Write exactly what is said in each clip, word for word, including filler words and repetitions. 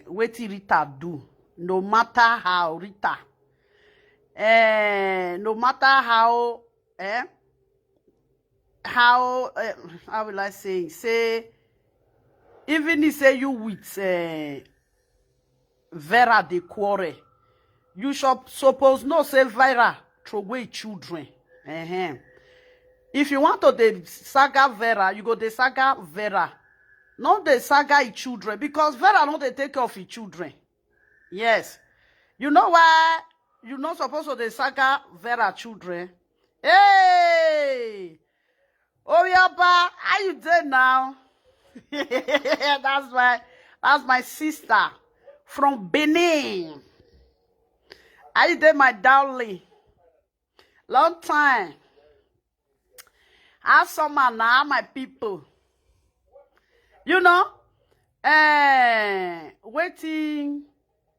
wetin Rita do, no matter how Rita, eh, no matter how, eh, how, eh, how will I say, say, even if say you with, eh, Vera dey quarrel, you should suppose know say Vera throway children. Ehen. If you want to dey saga Vera, you go dey saga Vera. No dey saga e children, because Vera no dey take care of e children. Yes. You know why you no suppose to dey saga Vera children? Hey! Orioba, how you dey now? That's my, that's my sister from Benin. How you dey, my darling? Long time. How summer na, my people? You know, eh, wetin,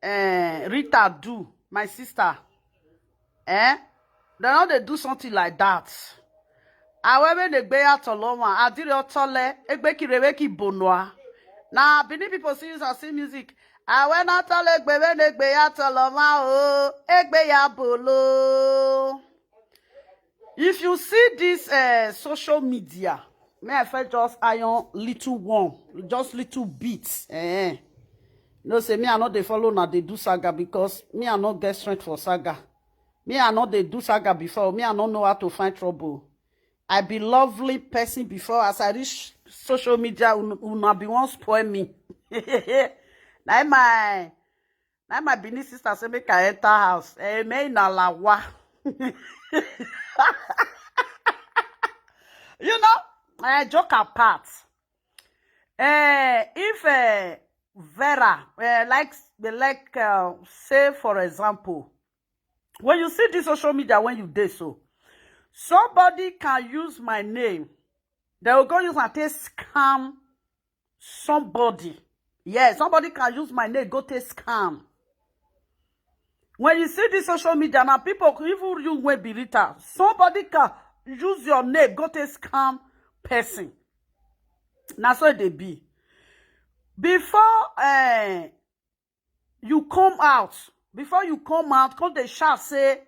eh, Rita do, my sister, eh? They no dey do something like that. Awebe na egbe ya toloma, adiri otole, egbe kirebe ki bonua. Na Benin people still use and sing music. Awe na tole egbe be na egbe ya toloma o, egbe ya bolo. If you see this, eh, social media, may I first just iron little one, just little bit. Eh. You know, say me, I no dey follow una dey do saga, because me, I no get strength for saga. Me, I no dey do saga before. Me, I no know how to find trouble. I be lovely person before. As I reach social media, un-, una be wan spoil me. Na my, na my Benin sister say make I enter house. Eh, me na lawa. You know, I joke apart. Eh, if, eh, Vera, eh, like, like, uh, say for example, when you see this social media, when you dey so, somebody can use my name. They will go use and take scam somebody. Yeah, somebody can use my name, go take scam. When you see this social media now, people, even you wey be Rita, somebody can use your name, go take scam person. Na so e dey be. Before, eh, you come out, before you come out, come dey shout say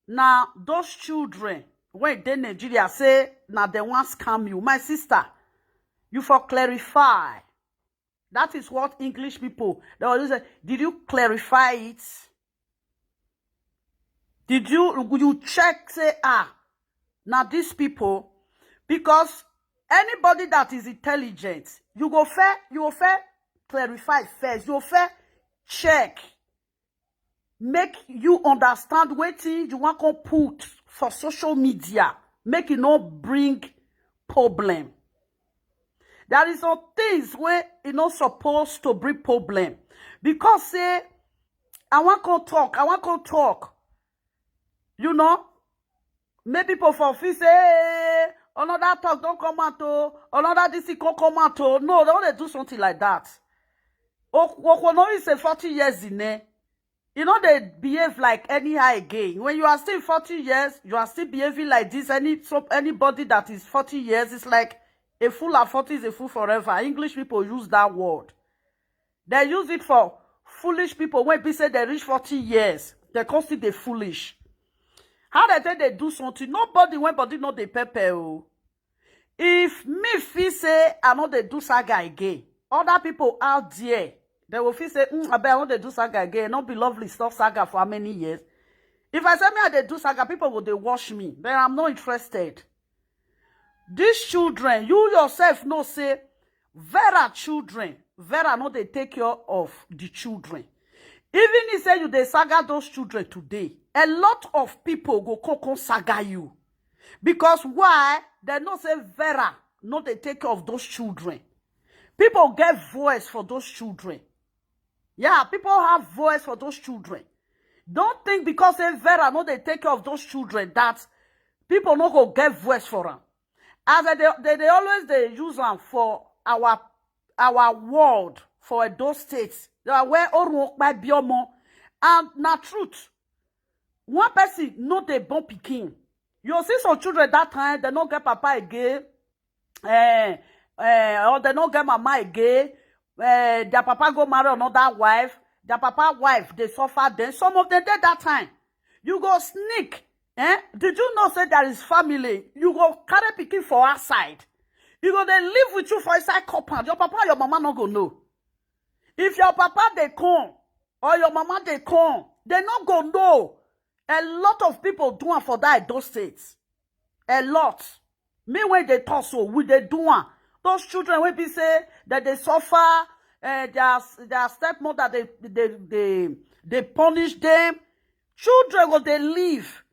na those children wey dey Nigeria, say na dem wan scam you. My sister, you for clarify. That is what English people, they always say, "Did you clarify it? Did you, you check, say, ah, na these people?" Because anybody that is intelligent, you go fair, you go fair clarify first, you go fair check, make you understand wetin you wan come put for social media, make e no bring problem. There is some things wey e no suppose to bring problem, because say I wan come talk, I wan come talk. You know, make people for feel say, "Hey, another talk don come out o, another this thing come come out o." No, they no dey do something like that. Okwono is a forty years in there. You know, they behave like anyhow again. When you are still forty years, you are still behaving like this. Any, so anybody that is forty years, it's like a fool at forty is a fool forever. English people use that word. They use it for foolish people. When people say they reach forty years, they come still dey foolish. How they take dey do something? Nobody when body no dey pepper o. If me feel say I no dey do saga again, other people out there, they will feel say, "Mm, I bet I no dey do saga again. No be lovely stuff saga for how many years?" If I say me I dey do saga, people go dey watch me. Then I'm not interested. These children, you yourself know say Vera children, Vera no dey take care of the children. Even if say you dey saga those children today, a lot of people go come, come saga you. Because why? They know say Vera no dey take care of those children. People get voice for those children. Yeah, people have voice for those children. Don't think because say Vera no dey take care of those children that people no go get voice for am. As they, they, they always dey use am for our, our world for Edo State. They are where Orun Okpa Biomo. And na truth. One person no dey born pikin. You see some children that time, they no get papa again. Eh, eh, or they no get mama again. Eh, their papa go marry another wife. Their papa wife dey suffer. Then some of them dey that time. You go sneak. Eh? Did you know say there is family? You go carry pikin for outside. You go dey live with you for inside compound. Your papa and your mama no go know. If your papa dey come or your mama dey come, they no go know. A lot of people do am for that Edo State. A lot. Me wey dey talk so, we dey do am. Those children wey be say that they suffer, uh, their their stepmother they they they they punish them. Children go dey live.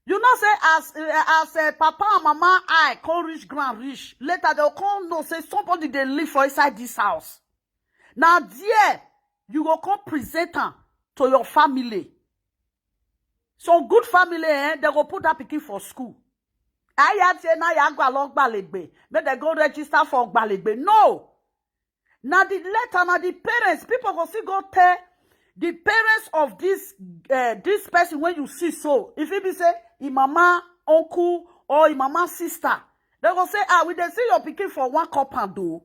You know say as uh, as uh, papa and mama eye come reach ground reach, later they'll come know say somebody dey live for inside this house. Now there you go come present am to your family. Some good family, eh, they go put that pikin for school. Aya tie na ya gba lo gbalegbe. Make they go register for gbalegbe. No. Now the letter, now the parents, people go still go tell the parents of this uh, this person when you see so. If it be say, "Im mama, uncle, or im mama, sister," they go say, "Ah, we dey see your pikin for one compound though."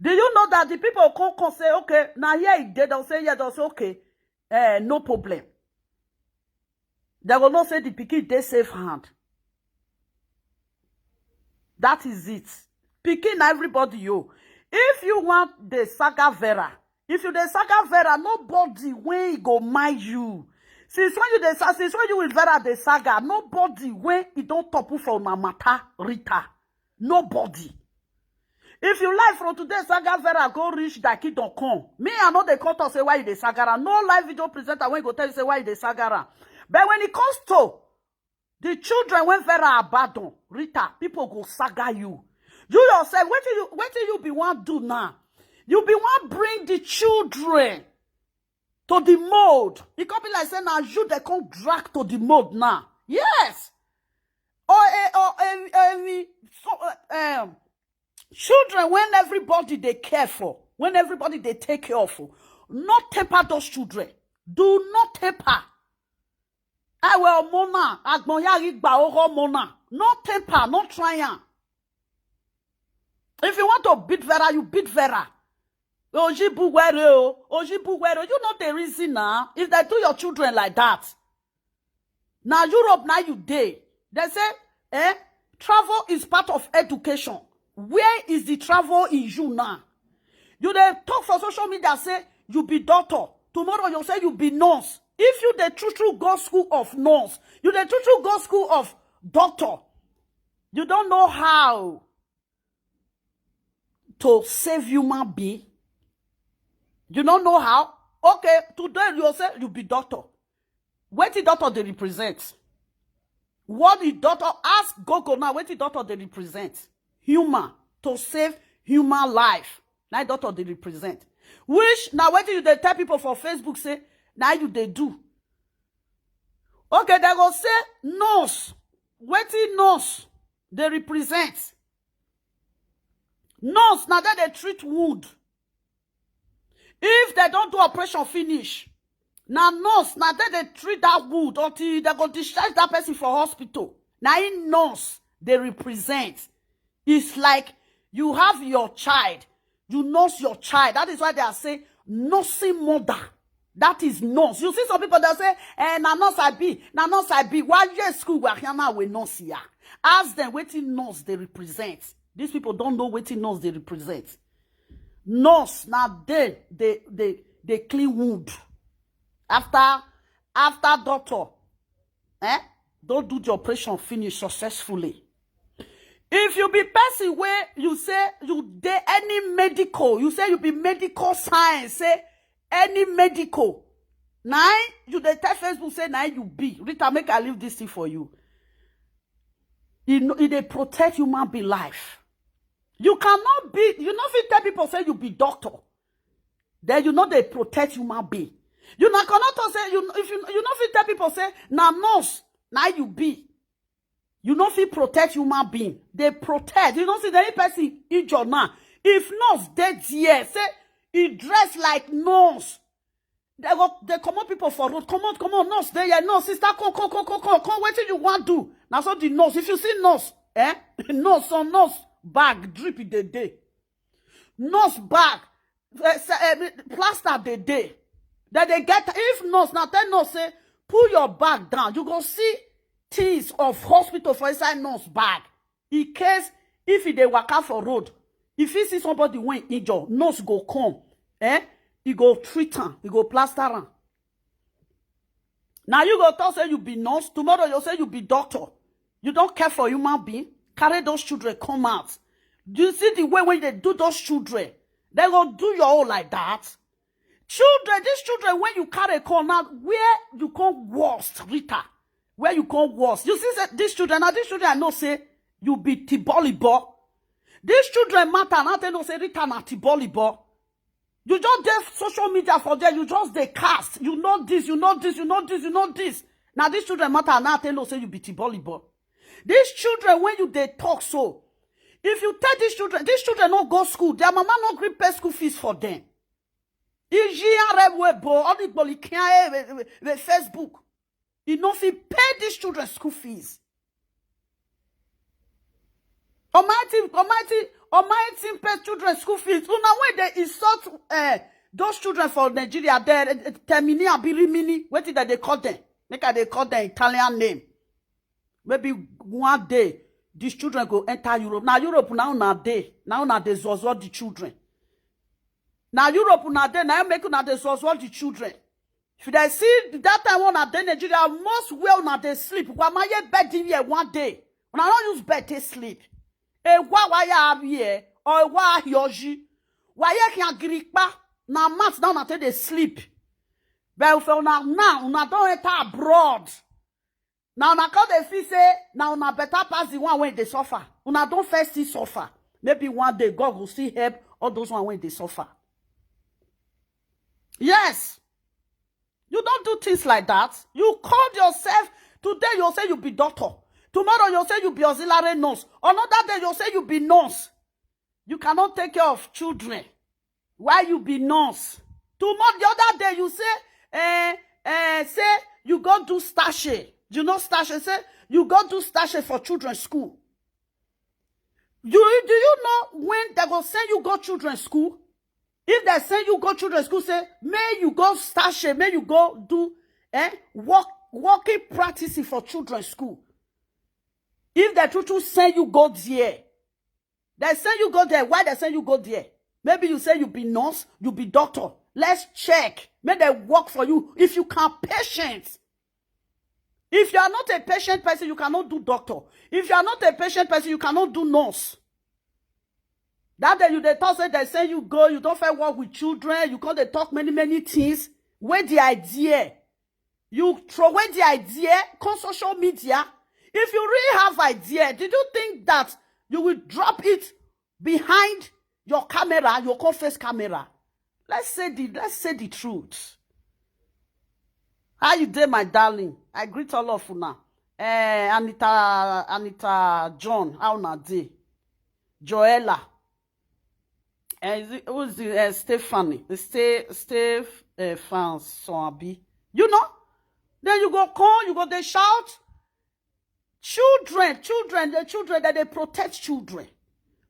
Do you know that the people come come say, "Okay, now here it dey," they'll say, "Yeah," they'll say, "Okay, eh, no problem." They go know say the pikin dey safe hand. That is it. Pikin na everybody yo. If you want the saga Vera, if you the saga Vera, nobody wey go mind you. Since when you the sa- since when you with Vera the saga, nobody wey e don top for una matter, Rita. Nobody. If you live from today, saga Vera go reach that kid don come. Me, I know they come talk say why you dey saga am. No live video presenter wey go tell you say why you dey saga am. But when it comes to the children wey Vera abandon, Rita, people go saga you. You yourself, wetin you wetin you be wan do now? You be wan bring the children to the mold. E come be like say na you dey come drag to the mold now. Yes. Or eh, or eh, eh, so, eh, um, children when everybody dey care for, when everybody dey take care of, no temper those children. Do not temper. Awe omona, agbonyari gba oho mona. No temper, no try am. If you want to beat Vera, you beat Vera. Ojibu were o, Ojibu were o. You know the reason now. If they do your children like that, now Europe, now you dey. They say, eh, travel is part of education. Where is the travel in you now? You dey talk for social media say you be doctor. Tomorrow you say you be nurse. If you dey true true go school of nurse, you dey true true go school of doctor, you don't know how to save human being. You don't know how. Okay, today you say you be doctor. Wetin doctor dey represent? What the doctor ask Gogo now? Wetin doctor dey represent? Human, to save human life. Na doctor dey represent. Which na wetin you dey tell people for Facebook say na you dey do. Okay, they go say nurse. Wetin nurse dey represent? Nurse na dem dey treat wound. If they don't do operation finish, na nurse na dem dey treat that wound until they go discharge that person for hospital. Na im nurse dey represent. It's like you have your child, you nurse your child. That is why they are saying nursing mother. That is nurse. You see some people that say, eh, na nurse I be, na nurse I be. Why yes school we are here now with nurse here? Ask them wetin nurse dey represent. These people don't know wetin nurse dey represent. Nurse na dey dey dey dey clean wound. After after doctor, eh, don't do the operation finish successfully. If you be person where you say you dey any medical, you say you be medical science, say any medical, now you dey tell Facebook say now you be. Rita, make I leave this thing for you. E no- e dey protect human being life. You cannot be, you no fit tell people say you be doctor, then you no dey protect human being. You na cannot talk say you if you you no fit tell people say na nurse na you be. You no fit protect human being. They protect. You no see any person injure now. If nurse dey there, say e dress like nurse, they go they comot people for road. Comot, comot, nurse dey here. No, sister, come, come, come, come, come, come. Wetin you wan do? Na so the nurse. If you see nurse, eh? Nurse, some nurse bag drip e dey dey. Nurse bag, eh, se- eh, plaster dey dey. Then they get, if nurse now tell nurse say, "Pull your bag down," you go see things of hospital for inside nurse bag. In case if e dey waka for road, if you see somebody wey injure, nurse go come, eh? E go treat am, e go plaster am. Now you go talk say you be nurse, tomorrow you say you be doctor. You don't care for human being. Carry those children, come out. Do you see the way when they do those children? They go do your own like that. Children, these children, when you carry call now, where you come worst, Rita? Where you come worst? You see, say, these children, now these children, I know say you be tibolibo. These children matter, now they know say Rita na tibolibo. You just dey social media for there, you just dey cast. You know this, you know this, you know this, you know this. Now these children matter, now they know say you be tibolibo. These children, when you dey talk so, if you tell these children, these children no go school, their mama no gree pay school fees for them. Iji arebo all the bolikia with Facebook. You no fit pay these children school fees. Almighty, Almighty, Almighty pay children school fees. Una wey dey insult, eh, those children for Nigeria, they, eh, Termini, Abirimini, wetin dem dey call them? Make I dey call them Italian name. Maybe one day, these children go enter Europe. Now Europe, now una dey, now una dey zozo the children. Now Europe, una dey, now make una dey zozo the children. If they see that time when una dey Nigeria, most where una dey sleep, wamaye bed here one day. Una no use bed take sleep. E wa wa ya abi e, or e wa hioji. Wa ye ki agripa, na mat down na take dey sleep. But if una now, una don enter abroad. Now una come dey feel say, now una better pass the one wey dey suffer. Una don first still suffer. Maybe one day God will still help all those one wey dey suffer. Yes. You don't do things like that. You called yourself, today you say you be doctor. Tomorrow you say you be auxiliary nurse. Another day you say you be nurse. You cannot take care of children. Why you be nurse? Tomorrow, the other day you say, eh, eh, say you go do stashe. You know stashe? Say you go do stashe for children's school. You, do you know when they go send you go children's school? If they send you go children's school, say, may you go stashe, may you go do, eh, work, working practicing for children's school. If they true true send you go there, they send you go there. Why they send you go there? Maybe you say you be nurse, you be doctor. Let's check. May they work for you. If you can patient. If you are not a patient person, you cannot do doctor. If you are not a patient person, you cannot do nurse. That day you dey talk say they send you go, you don't fair work with children, you can't dey talk many, many things. Where the idea? You throw away the idea, come social media. If you really have idea, did you think that you will drop it behind your camera, your confess camera? Let's say the, let's say the truth. How you dey, my darling? I greet all of una. Eh, Anita, Anita John, how una dey? Joella. Eh, is it, who's the, eh, Stephanie? Stay, stay, eh, fans, so abi. You know? Then you go call, you go dey shout. Children, children, the children that they protect children.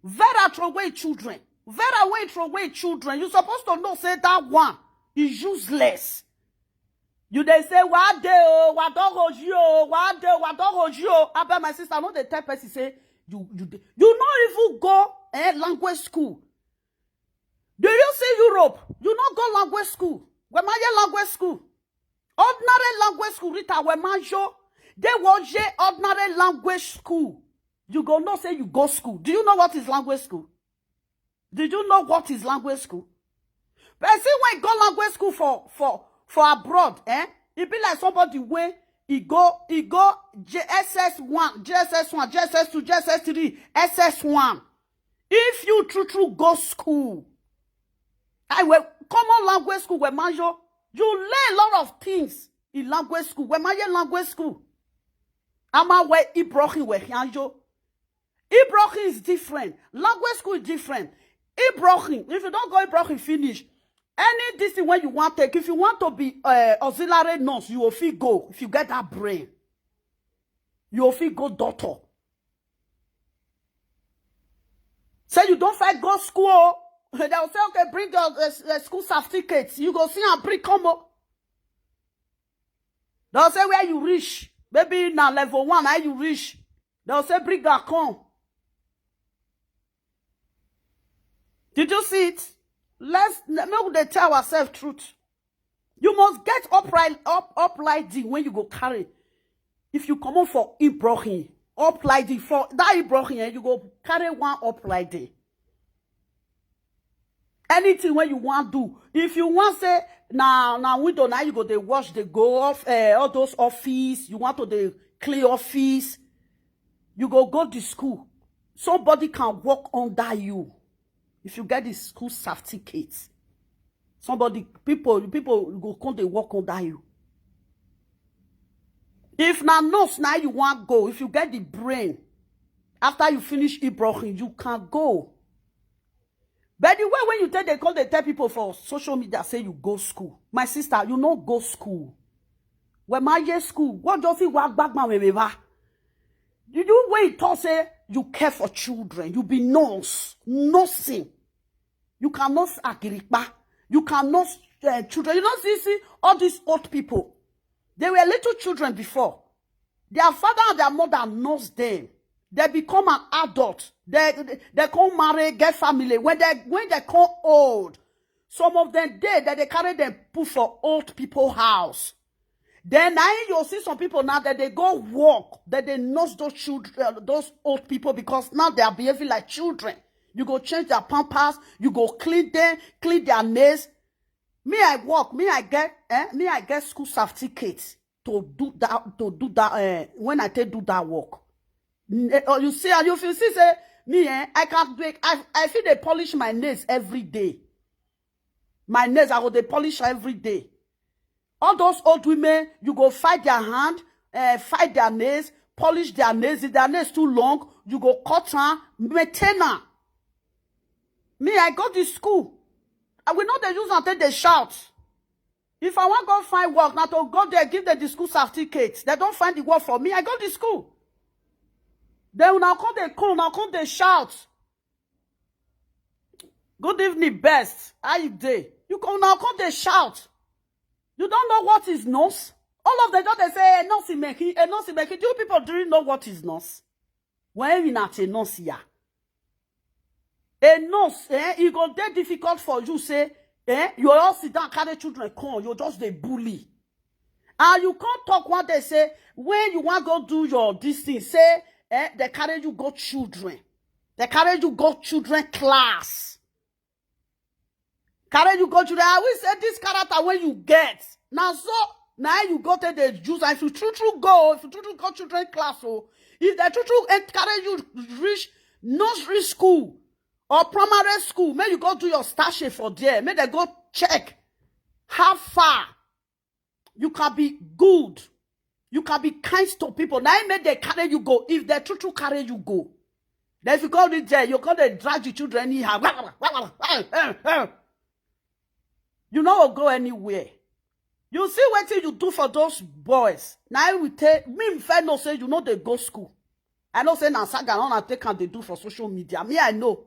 Vera throw away children. Vera wey throw away children. You supposed to know say that one is useless. You dey say, "Wa de o, wa don hold you o, wa de o, wa don hold you o." I bet my sister, no dey tell person say you, you dey. You no even go, eh, language school. Do you see Europe? You no go language school. Wemaye language school. Ordinary language school, Rita Wemayo. They was ordinary language school. You go know say you go school. Do you know what is language school? Did you know what is language school? Person wey go language school for, for, for abroad, eh? E be like somebody wey e go, e go J S S one, J S S one, J S S two, J S S three, S S one. If you true true go school, I will common language school Wemayo, you learn a lot of things in language school. Wemaye language school. Ama we Ibrahim we Hianjo. Ibrahim is different. Language school is different. Ibrahim, if you don't go Ibrahim finish, any this thing when you want take, if you want to be, uh, auxiliary nurse, you will fit go. If you get that brain, you will fit go doctor. Say you don't fit go school. They'll say, "Okay, bring your uh, uh, school certificate." You go see and bring come up. They'll say, "Where you reach?" Maybe now level one, how you reach? They'll say, "Bring that come." Did you see it? Let's make they tell ourselves truth. You must get upright up upright when you go carry. If you come up for Ibrahim, upright for that Ibrahim, eh, you go carry one upright. Anything when you want do, if you want say now now window now you go they wash the go off uh, all those office, you want to the clear office, you go go to school. Somebody can work under you if you get the school certificate. Somebody, people, people go come they work under you. If na nurse now you want go, if you get the brain, after you finish Ibrahim, you can go. But the way when you tell they call they tell people for social media say you go school, my sister, you no go school. When my year school, what does it work back my way? You do wait to say you care for children, you be nurse, nursing. You cannot agrikpa. You cannot uh, children. You don't see see all these old people. They were little children before. Their father and their mother knows them. They become an adult. They they come marry, get family. When they when they come old, some of them dead that they carry them put for old people house. Then now you'll see some people now that they go work, that they nurse those children, uh, those old people because now they are behaving like children. You go change their pampers, you go clean them, clean their nails. Me, I work, me, I get, eh, me, I get school certificate to do that, to do that. Eh, when I take do that work, N- eh, oh, you see, and if you see, say me, eh, I can do it. I, I feel they polish my nails every day. My nails, I go they polish every day. All those old women, you go fight their hand, uh, fight their nails, polish their nails. If their nails too long, you go cut her, maintain her. Me, I go to school. I will not they use and take the shout. If I want go find work, now to go there, give them the school certificate. They don't find the work for me. I go to school. Then when I come, they come, now come, they shout. Good evening, best. How you day? You come now, come they shout. You don't know what is nonce? All of them don't they say, "Eh, nonce making, eh, nonce making." Do you people do you know what is nonce? When you not a nonce here. A nonce, eh, it go dey difficult for you, say, eh, you all sit down, carry children come, you just dey bully. And you can't talk one day, say, when you want go do your this thing, say, eh, they carry you go children. They carry you go children class. Carry you go children. I will say this character when you get. Now so now you go to the juice. And if you true true go, if you true true go children class, oh, if the true true eh, carry you reach nursery school or primary school, may you go do your station for there. May they go check how far you can be good. You can be kind to people. Now it make they carry you go. If they true true carry you go. Then if you go reach there, you go they drag the children anyhow. You no go anywhere. You see what you do for those boys. Now I will tell me if I know say you know they go school. I know say na saga I take and they do for social media. Me I know.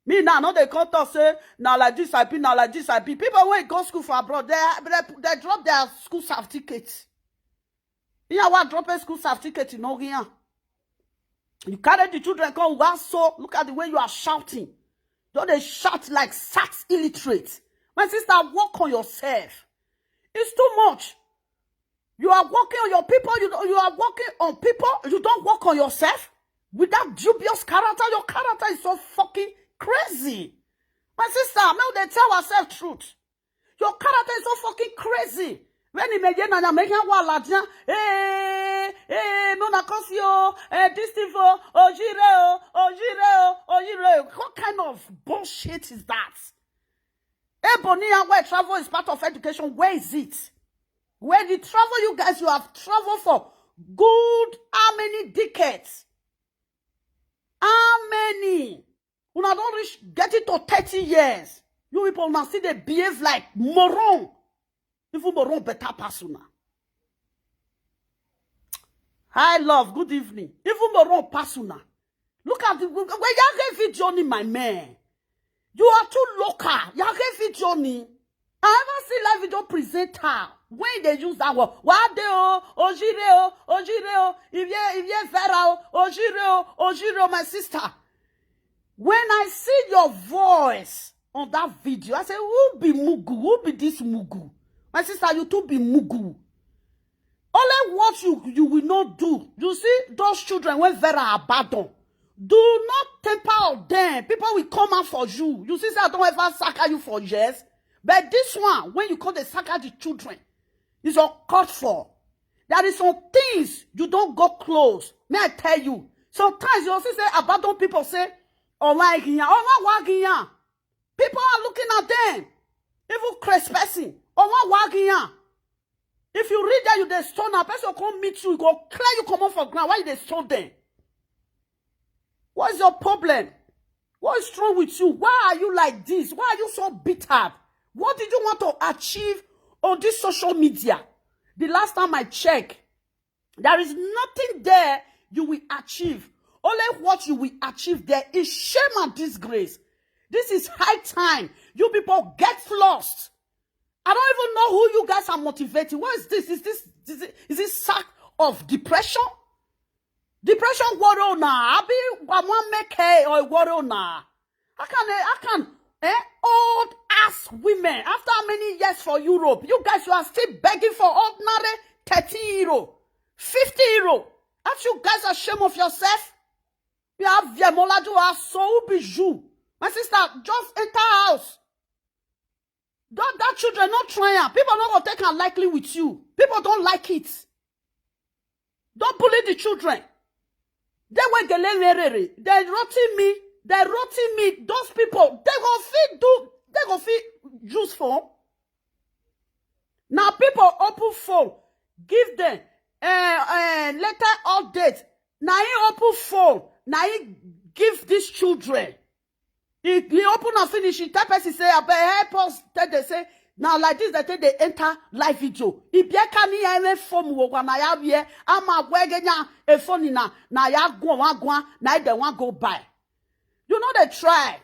Me now, no they come talk say now like this I be, now like this I be. People when go school for abroad, they they, they drop their school certificate. Yeah, what drop a school certificate in Oriyan? You carry the children come. Wow, so look at the way you are shouting. Don't they shout like sax illiterate? My sister, work on yourself. It's too much. You are working on your people. You don't- you are working on people. You don't work on yourself with that dubious character. Your character is so fucking crazy. My sister, now they tell ourselves truth. Your character is so fucking crazy. When he made na na make him wa la dia. Eh, eh, no na cause you. Eh, this thing for ojire o, ojire o, ojire o. What kind of bullshit is that? Ebony and where travel is part of education. Where is it? Where the travel you guys you have traveled for good how many decades? How many? Una don't reach get it to thirty years. You people now see they behave like moron. Even moron better pass una. Hi love, good evening. Even moron pass una. Look at the way you get video on my man. You are too local. You are getting video ni. I ever see live video presenter when they use that word. Wade o, ojire o, ojire o, ivie, ivie vera o, ojire o, ojire o, my sister. When I see your voice on that video, I say, who be mugu? Who be this mugu? My sister, you too be mugu. Only what you, you will not do. You see those children when Vera abandon. Do not temper of them. People will come out for you. You see, say I don't ever sucker you for years. But this one, when you call the sucker the children, is uncalled for. There is some things you don't go close. May I tell you? Sometimes you also say abandon people say, oh my giyan, oh my wagiyan. People are looking at them. Even crazy person, oh my wagiyan. If you read that, you dey stone, a person come meet you, go clear you, come off for ground. Why you dey stone them? What's your problem? What is wrong with you? Why are you like this? Why are you so bitter? What did you want to achieve on this social media? The last time I check, there is nothing there you will achieve. Only what you will achieve there is shame and disgrace. This is high time. You people get lost. I don't even know who you guys are motivating. What is this? Is this is it, is it sack of depression? Depression worry now. I be I want make hay or worry now. I can I can eh old ass women after many years for Europe. You guys, you are still begging for ordinary thirty euro, fifty euro. Aren't you guys ashamed of yourself? You have Viemolaju as so be you. My sister, just enter house. Don't that children not try am. People not gonna take am lightly with you. People don't like it. Don't bully the children. They were gelele. They rotting me. They rotting me. Those people, they go fit do. They go fit use phone. Now people open phone, give them uh, uh, letter update. Now he open phone. Now he give these children. He, he open and finish. He tell person say, "Abeg help us." Tell they say, "Now like this, they take they enter live video." If you can't hear any phone, we gonna have here. I'm a wegenya a phone na na ya go one go na they want go buy. You know they try.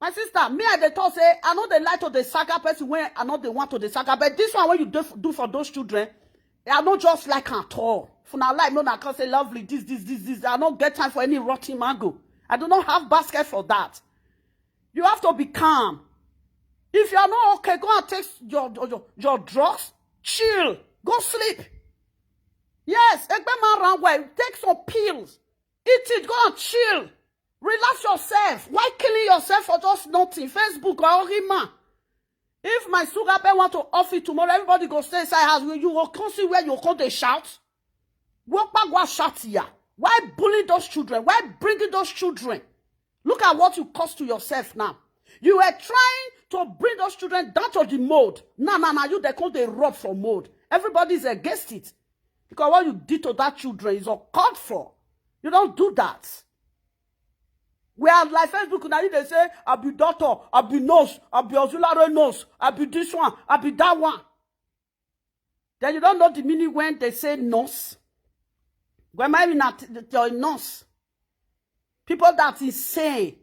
My sister, me I dey talk say I know they like to the saga person when I know they want to the saga, but this one when you do, do for those children, I no just like am at all. For now, life no na come say lovely this this this this. I don't get time for any rotten mango. I do not have basket for that. You have to be calm. If you are not okay, go and take your your, your drugs. Chill. Go sleep. Yes, Egbe man run well. Take some pills. Eat it. Go and chill. Relax yourself. Why killing yourself for just nothing? Facebook or Rima. If my sugar bear want to off it tomorrow, everybody go stay inside house. You will come see where you come they shout. Walk back, go shout here. Why bullying those children? Why bringing those children? Look at what you cost to yourself now. You were trying to bring those children down to the mold. Now, now, now, you they call they rob from mold. Everybody is against it. Because what you did to that children is uncalled for. You don't do that. We are like Facebook now, you they say, I be doctor, I be nurse, I be auxiliary nurse, I be this one, I be that one. Then you don't know the meaning when they say nurse. When my not your nurse. People that insane.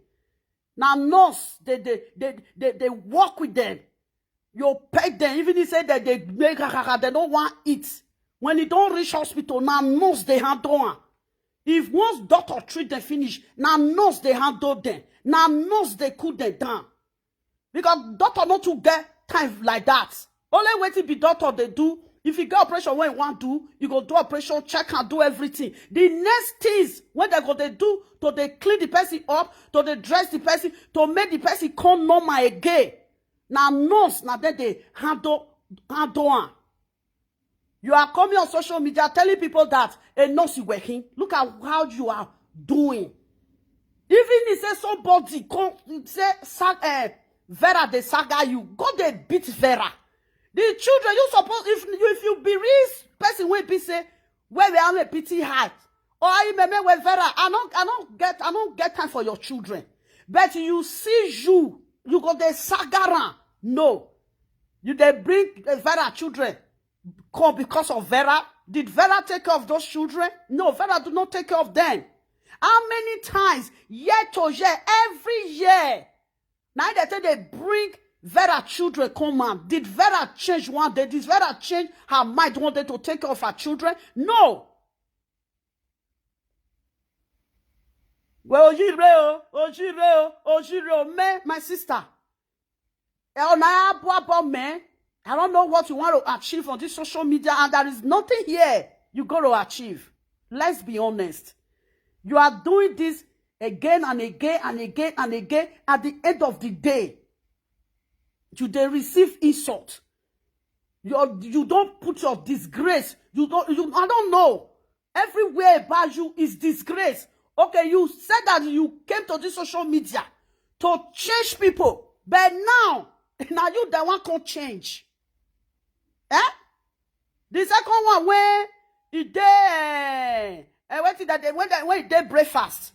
Now nurse, they they they they, they work with them. You pay them, even if say that they make kakaka, they don't want it. When you don't reach hospital, now nurse they handle am. If once doctor treat them finish, now nurse they handle them. Now nurse they cool them down. Because doctor not to get time like that. Only waiting be doctor they do. If you get operation when you want do, you go do operation, check and do everything. The next things when they go they do to they clean the person up, to they dress the person, to make the person come normal again. Now nurse, now then they handle handle am. You are coming on social media telling people that a nurse is working. Look at how you are doing. Even if say somebody come say sag, uh, Vera the saga you, go they beat Vera. The children you suppose if you if you be real person will be say where we are a pity heart or I remember with Vera. I don't I don't get I don't get time for your children. But you see you you go the saga around. No, you they bring uh, Vera children come because of Vera? Did Vera take care of those children? No, Vera do not take care of them. How many times, year to year, every year, Now they say they bring Vera children come out. Did Vera change one day? Did Vera change her mind one day to take care of her children? No. Well, Ojire o, Ojire o, Ojire o, me, my sister. Eh, ona abo abo me. I don't know what you want to achieve on this social media, and there is nothing here you got to achieve. Let's be honest. You are doing this again and again and again and again. At the end of the day, you they receive insult. You you don't put your disgrace. You don't. You, I don't know. Everywhere about you is disgrace. Okay, you said that you came to this social media to change people, but now now you that one can change. Eh? The second one where e dey eh, eh, wetin that day when that when e dey breakfast,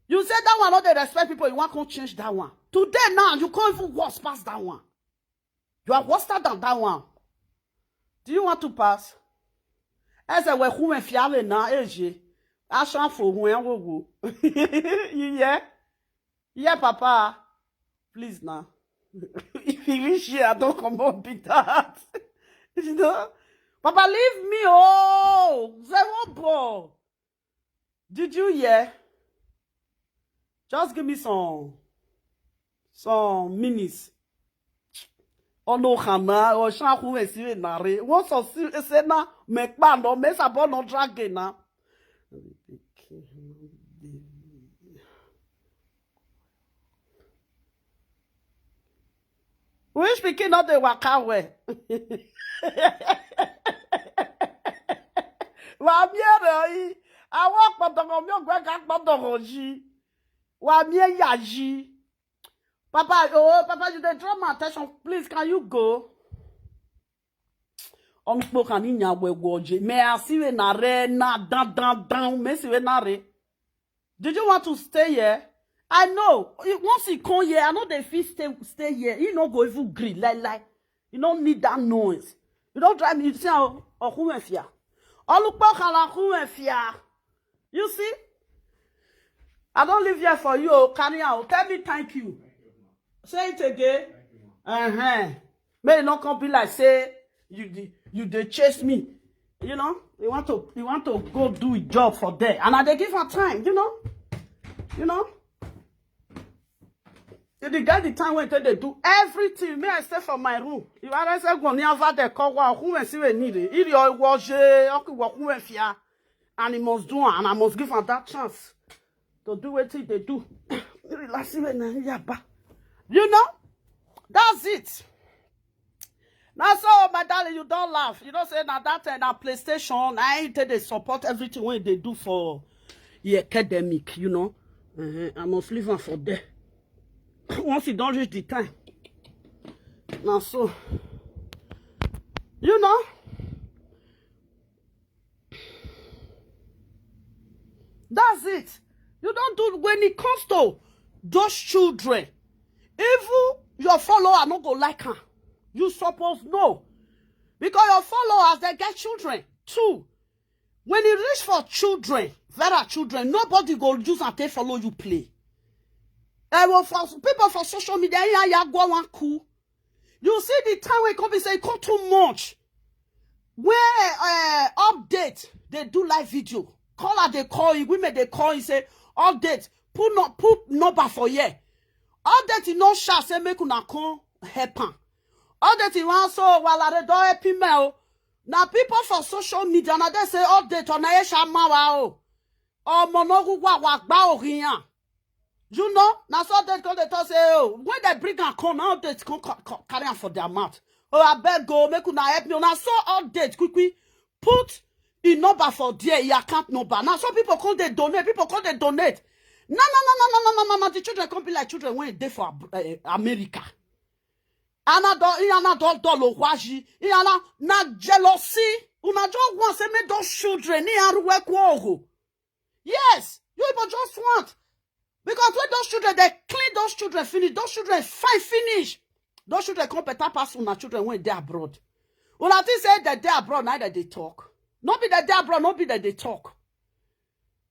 you say that one no dey respect people. You wan come change that one. Today now you can't even worse pass that one. You are worse than that one. Do you want to pass? Eze we hume fiale na eje. Ashan for hume wowo. Yeah. Yeah, Papa. Please now. If you wish you, I don't come up with that. You know? Papa, leave me. Oh, zero ball. Did you hear? Just give me some some minutes. Ono hana o shan hu esire nare. Won so si ese na me pa no me sabo no drag na. Which pikin no dey waka well? Wa mi ere yi. Awo kpọdọrọ mi ogwe ka kpọdọrọ yi. Wa mi eya yi. Papa, oh, Papa, you dey draw my attention. Please, can you go? Onpo kani nya we woje. Me asiwe na re na dan dan dan. Me siwe na re. Did you want to stay here? I know. Once he come here, I know they feel stay stay here. He no go even gree like like. You don't need that noise. You don't drive me. You see how Okunwefia. Olupo kala Okunwefia. You see? I don't live here for you. Oh, carry out. Tell me thank you. Say it again. Uh-huh. May you not come be like say you you they chase me. You know, you want to you want to go do a job for there. And I they give her time, you know. You know. You dey get the time when they do everything. Me, I stay for my room. You are say go near over the call wa who and see we need it. It your was a okay wa who and fear. And he must do am, and I must give am that chance to do wetin e dey do. Relaxing when na yaba. You know, that's it. Now so my darling, you don't laugh. You don't say now that uh, na PlayStation. I ain't take they support everything when they do for the academic. You know, uh-huh. I must leave am for there. Once you don't reach the time, now so you know. That's it. You don't do when it comes to those children. Even your follower no go like her. You suppose know. Because your followers they get children too. When it reach for children, Vera children, nobody go use and take follow you play. I will for people for social media, yeah, yeah, go one cool. You see the time when come be say it come too much. Where uh, update they do live video. Caller they call you, women they call you say update. Put not put number for here. Update you no shall say make una come help am. Update you want so while I don't help him out. Now people for social media now they say update on Aisha Mawa o. Omo no wa wa gba orin. You know, na so they go they talk say oh when they bring am come now they come carry am for their mouth. Oh I beg go make una help me. Una so update quick quick put e number for there, e account number. Now so people come they donate, people come they donate. No no no no no no no no no the children come be like children when they for uh, America. Ana do iana do do lo waji iana na jealousy. Una just want say make those children ni aruwe kwogo. Yes, you people just want because when those children they clean those children finish, those children fine finish. Those children come better pass una children when they abroad. Una think say that they abroad neither they talk. Not be that they abroad, not be that they talk.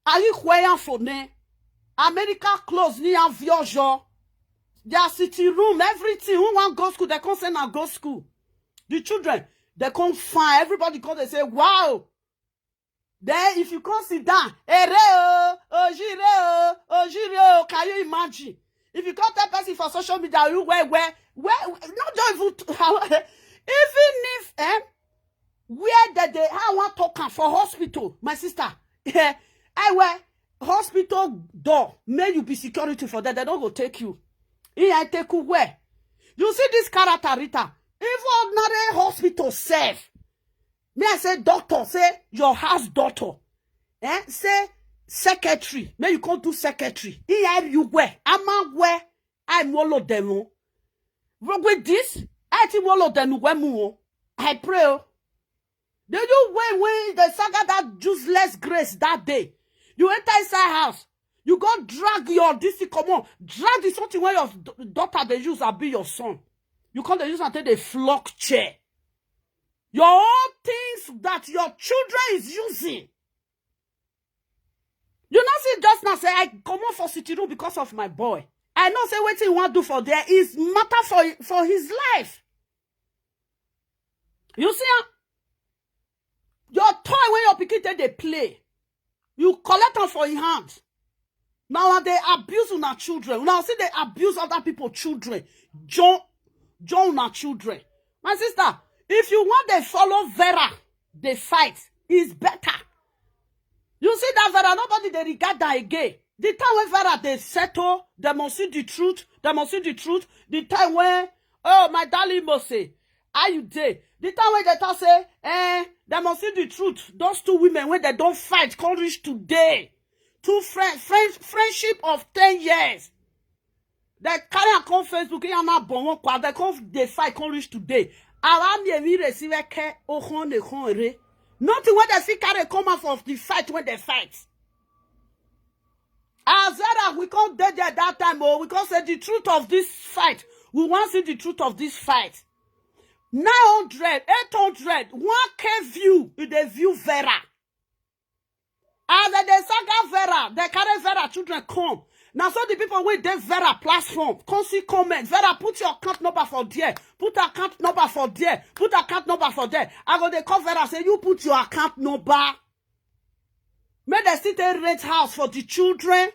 Are you where for ne? America close ni aviojo. Their sitting room, everything. Who want go school? They come send am go school. The children, they come fine. Everybody come, they say, "Wow." Then if you come sit down, "Ere o, ojire o, ojire o," can you imagine? If you come tell person for social media, you where, where, where, not just even, even if, eh, where that they, how I want talk am for hospital, my sister, eh, I wear hospital door, may you be security for that, they don't go take you. He I take you where? You see this character, Rita, even ordinary hospital safe. Me, I say, doctor, say, your house daughter. Eh? Say, secretary. May you come do secretary. He help you where? Ama where? I molo demo. With this, I ti molo demo where mu. I pray. Oh. Did you win, win the saga that useless grace that day? You enter inside house. You go drag your D C, come on. Drag the something where your daughter they use and be your son. You come they use until they flock chair. Your own things that your children is using. You know, see, just now say, "I come out for city room because of my boy." I know say what he want do for there is matter for, for his life. You see, ah, your toy when your pikin take dey play, you collect am for your hand. Now they abuse una children. Now see they abuse other people children. John, John una children. My sister, if you want they follow Vera, they fight. It's better. You see that Vera, nobody they regard that again. The time when Vera they settle, they must see the truth. They must see the truth. The time when, oh, my darling Mose, how you dey? The time when they talk say, eh, they must see the truth. Those two women, when they don't fight, come reach today. Two friends, friends, friendship of ten years. They carry and come Facebook, and now bon one kwa, they come, they fight, come reach today. Around me, we receive a care, oh, hon, eh, hon, re. Nothing when they see carry come out of the fight when they fight. As Vera, we can't dead there that time, oh, we can't say the truth of this fight. We want to see the truth of this fight. Nine hundred, eight hundred, one K view, if they view Vera. As they, they saga Vera, they carry Vera children come. Now so the people with the Vera platform, come see comment. Vera, put your account number for there. Put account number for there. Put account number for there. I go they call Vera, say, "You put your account number." Make they still take rent house for the children.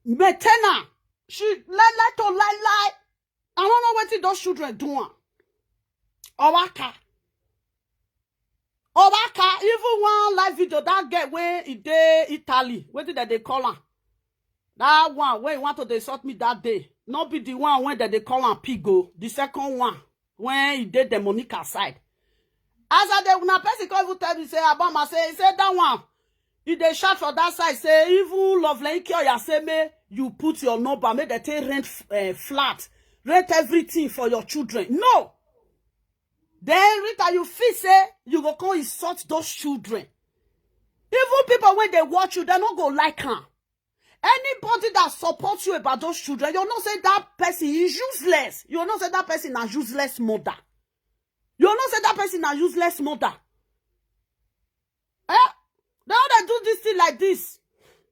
Maintainer. She lie, lie to lie, lie. I don't know what those children doing. Obaka. Obaka, even one live video that get where he dey Italy. What did they call her? That one where he want to insult me that day. Not be the one when that they call her Pigo. The second one when he did the Monica side. As I dey, una person come even tell me say, "Abama say," he said that one. If they shout for that side, say, "Even Lovely Ikioya say, may you put your number, make they take rent, eh, flat, rent everything for your children." No. Then Rita, you feel say you go come insult those children. Even people when they watch you, they not go like her. Anybody that supports you about those children, you know say that person is useless. You know say that person a useless mother. You know say that person a useless mother. Eh? They all dey do this thing like this.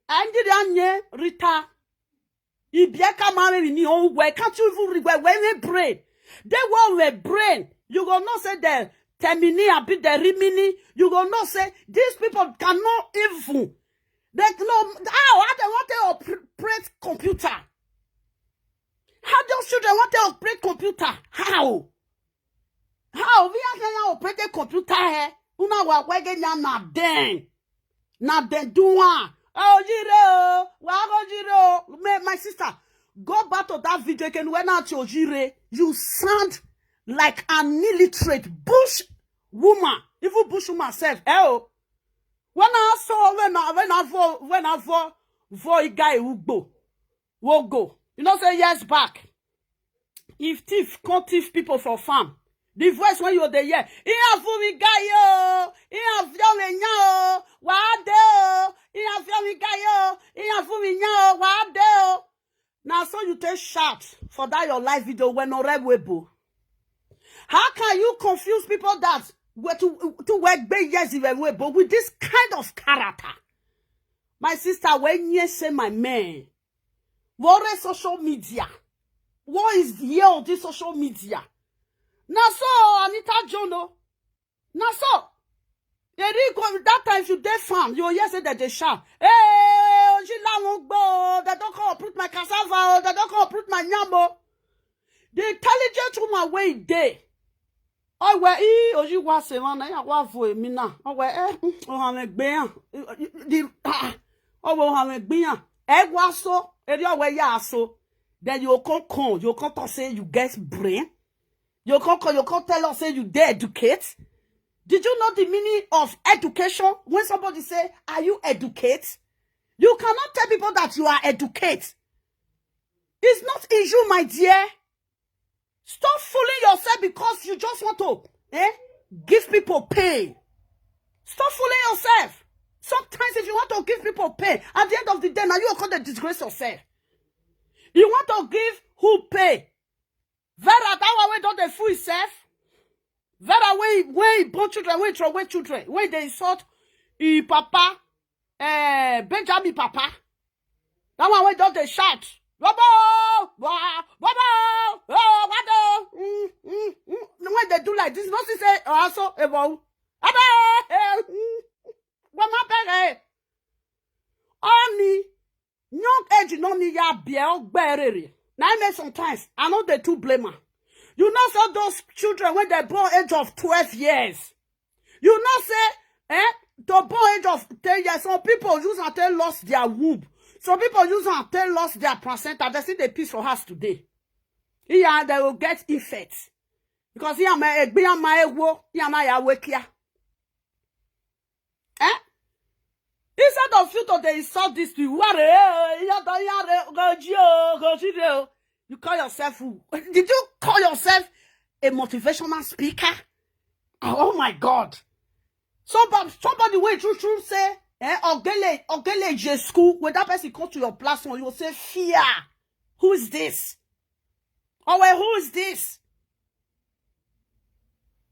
And the Rita. Ibieka marry me, oh, where can't you even read where, where we brain? They were with brain. You go not say the Termini, a bit the Rimini. You go not say these people cannot even. They know how, how they want to operate computer. How those children want to operate computer? How? How we are now operating computer here? Una wa wege nya na den. Na den do one. Oh, jire o. Wa go jire o. My, my sister, go back to that video again. When out your jire, you sound like an illiterate bush woman. Even bush woman self. Eh, oh. When I saw, when I, when I vo, when I vo, vo guy ugbo. Will go. You know say years back. If thief, come thief people for farm. The voice when you dey hear, "Iya fumi gayo, iya fiome nya o, wa de o, iya fiome gayo, iya fumi nya o, wa de o." Now so you take shout for that your live video when no red webo. How can you confuse people that were to, to work big years in webo with this kind of character? My sister, when you say my man, worry social media. what is here on this social media? Na so, Anita John o. Na so. Eri go that time, if you dey farm, you hear say dem dey shout, "Hey, Ojila wan gbo o, dem don come uproot my cassava o, dem don come uproot my yam o." The intelligent woman wey e dey, owe e oji wa se wan na ya wa vo emi na. Owe eh mm, o ha me gbe yan. The ah, owe o ha me gbe yan. E wa so, eri owe ya so. Then you come come, you come talk say you get brain. You come come, you come tell us say you dey educate. Did you know the meaning of education? When somebody say, "Are you educate?" You cannot tell people that you are educate. It's not in you, my dear. Stop fooling yourself because you just want to eh, give people pain. Stop fooling yourself. Sometimes if you want to give people pain, at the end of the day, now you are going to disgrace yourself. You want to give who pain? Vera, that one wey don dey fool himself. Vera wey wey e born children, wey e throw away children, wey dey insult e papa, eh, Benjamin papa. That one wey don dey shout, "Robo, wa, robo, oh, wado." Mm, mm, mm. When they do like this, no see say also ebo. Abo, eh, mm. Wọ́n máa bẹ̀rẹ̀. Honey, young age no ni ya bia ogberere. Na im make sometimes I no dey too blame am. You know say those children wey dem born age of twelve years, you know say eh, to born age of ten years, some people use am take lost their womb. Some people use am take lost their placenta. Dem still dey piss for house today. Iya, dem go get infect because iya ma egbe, iya ma ewo, iya ma ya wekia. Eh? Instead of you to dey insult this people, "Ware, eh, iya da, iya re, goji o, goji re o." You call yourself who? Did you call yourself a motivational speaker? Oh my God. Somebody, somebody wey true true say, eh, ogele, ogele je school, when that person come to your platform, you say, "Fear. Who is this? Oh, wait, who is this?"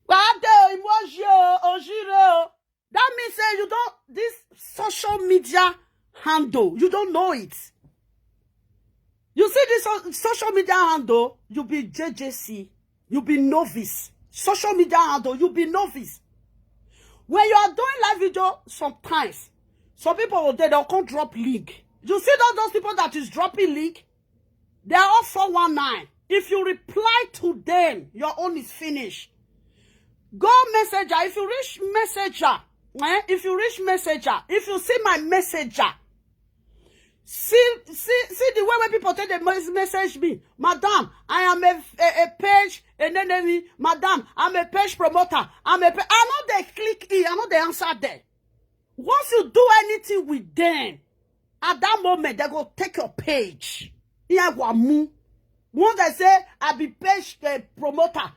Wade o, emoji o, ojire o. That means say you don't, this social media handle, you don't know it. You see this so- social media handle, you be J J C, you be novice. Social media handle, you be novice. When you are doing live video, sometimes some people will they don't come drop link. You see those, those people that is dropping link, they are all four one nine. If you reply to them, your own is finished. Go Messenger. If you reach Messenger, eh, if you reach Messenger, if you see my Messenger, see see see the way when people take the mes- message me, "Madam, I am a, a, a page, a name, madam, I'm a page promoter, I'm a page." I know they click in, I know they answer there. Once you do anything with them, at that moment, they go take your page. Iyawamu. Once they say, "I be page uh, promoter,"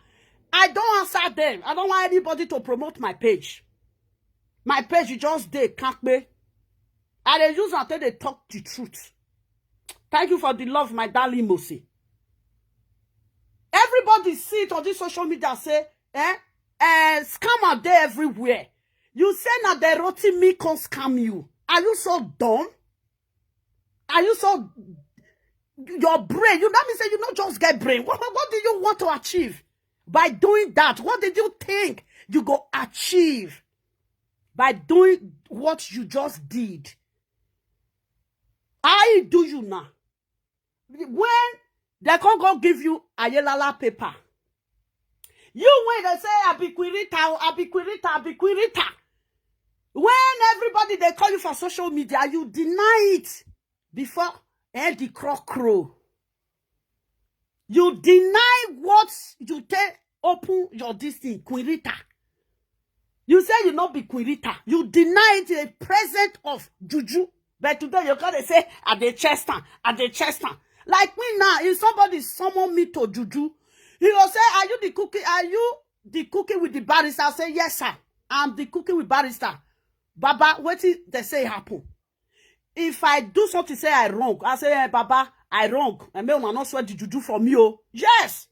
I don't answer them. I don't want anybody to promote my page. My page, you just dey kakpe. I dey use am take dey talk the truth. Thank you for the love, my darling Mosi. Everybody see it on this social media say, eh, eh, scammer dey everywhere. You say na the rotimi come scam you. Are you so dumb? Are you so your brain? You that mean say you not just get brain. What, what do you want to achieve by doing that? What did you think you go achieve by doing what you just did? I do you now. When they can't go give you Ayelala paper, you when they say, "I be Quirita, I be Quirita, I be Quirita." When everybody they call you for social media, you deny it before eh, the crow crow. You deny what you take open your this thing, Queen Rita. You say you not be Queen Rita. You deny it in the presence of Juju. But today you gotta say, "I dey chest am, I dey chest am." Like me now, if somebody summon me to Juju, he will say, "Are you the cookie? Are you the cookie with the barrister?" I say, "Yes, sir. I'm the cookie with barrister." Baba, what did they say happen? If I do something, say I wrong, I say, "Eh, Baba, I wrong." And may una not swear the Juju for me, oh. Yes.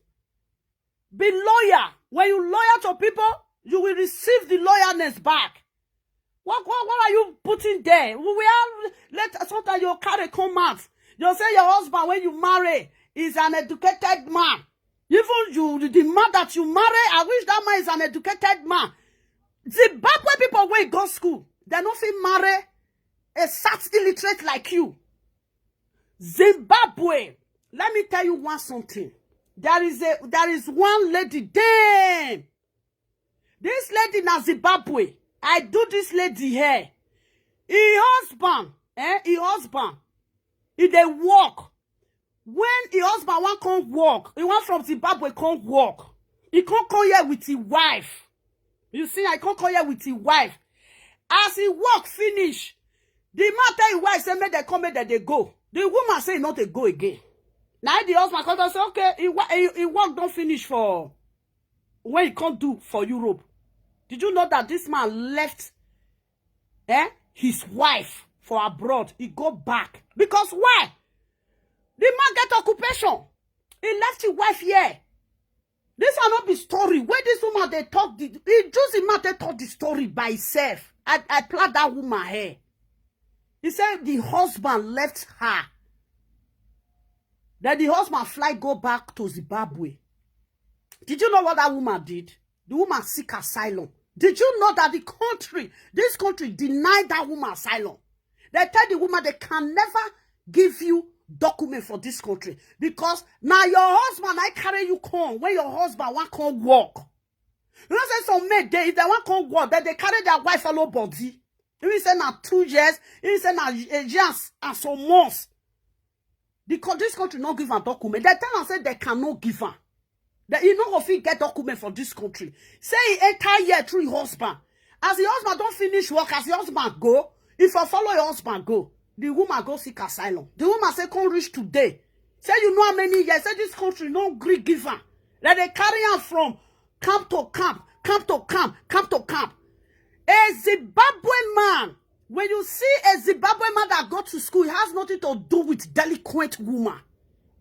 Be loyal. When you loyal to people, you will receive the loyalness back. What, what, what are you putting there? We will have later, sometimes you carry come out. You say your husband, when you marry, is an educated man. Even you, the man that you marry, I wish that man is an educated man. Zimbabwe people wey go school, they no fit marry a sat illiterate like you. Zimbabwe, let me tell you one something. There is a there is one lady, damn. This lady na Zimbabwe. I do this lady hair. Her husband, eh, her husband, he dey work. When her husband wan come work, he wan from Zimbabwe come work. He come come here with his wife. You see, I come come here with his wife. As he work finish, the man tell his wife say make dem come, make dem dey go. The woman say e no dey go again. Na the husband come talk say okay, he, wa- he, he work don finish for when he come do for Europe. Did you know that this man left eh, his wife for abroad? He go back because why? The man get occupation. He left his wife here. This one no be story. When this woman dey talk, the he just the man dey talk the story by himself. I I plait that woman hair. He said the husband left her. Then the husband fly go back to Zimbabwe. Did you know what that woman did? The woman seek asylum. Did you know that the country, this country denied that woman asylum? They tell the woman they can never give you document for this country because now your husband I carry you come when your husband want come work. You know say some men they if they want come work, then they carry their wife follow body. Even say na two years, even say na a year and some months. The co- this country not give am document. They tell am say they cannot give am. That he no go fit get document for this country. Say he enter here through his husband. As the husband don't finish work, as the husband go, if I follow your husband go, the woman go seek asylum. The woman say come reach today. Say you know how many years? Say this country no gree give am. That they carry am from camp to camp, camp to camp, camp to camp. A Zimbabwe man, when you see a Zimbabwe man that go to school, it has nothing to do with delinquent woman.